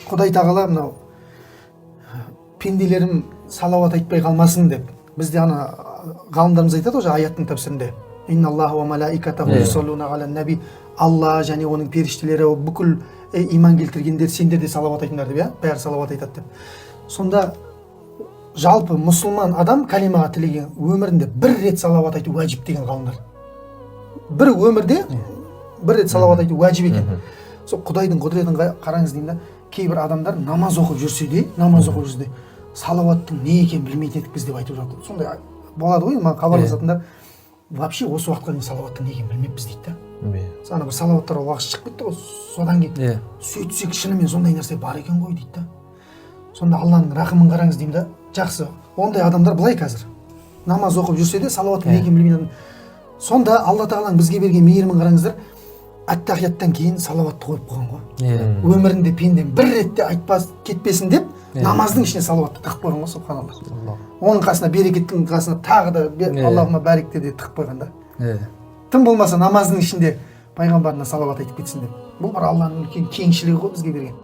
Құдай тағала мынау пенделерім салауат айтпай қалмасын деп. Бізде ана ғалымдарымыз айтады ғой жаңа аяттың тәпсірінде: «Инналлаха уа малаикатаху юсаллуна аля наби», Алла және оның періштелері, бүкіл иман келтіргендер, сендер де салауат айтыңдар деп, иә, бәрі салауат айтады деп. Сонда жалпы мұсылман адам калимаға тілеген өмірінде бір рет салауат айту уәжіп деген ғалымдар. Бір өмірде бір рет салауат айту уәжіп екен. Сол Құдайдың құдіретін қараңыз деймін да. Кейбір адамдар намаз оқып жүрсе де, намаз оқып жүрсе де, салауаттың не екенін білмейтін едік біз деп айтып жатыр. Сондай болады ғой, маған хабарласатындар: «Вообще осы уақытқа дейін салауаттың не екенін білмеппіз», — дейді да. Ана бір салауаттар уағыз шығып кетті ғой, содан кейін сөйтсек, шынымен сондай нәрсе бар екен ғой дейді да. Сонда Алланың рахымын қараңыз деймін да. Жақсы, ондай адамдар былай қазір намаз оқып жүрсе де, салауаттың не екенін білмейтін адам. Сонда Алла тағаланың бізге берген мейірімін қараңыздар, аттахияттан кейін салауатты қойып қойған ғой. Өмірінде пендем бір рет те айтпас кетпесін деп, намаздың ішіне салауатты тығып қойған ғой, субханалла. Оның қасына, берекеттің қасына тағы да «Аллахума барикті» де тығып қойған да. Тым болмаса намаздың ішінде пайғамбарына салауат айтып кетсін деп. Бұл бір Алланың үлкен кеңшілігі ғой бізге берген.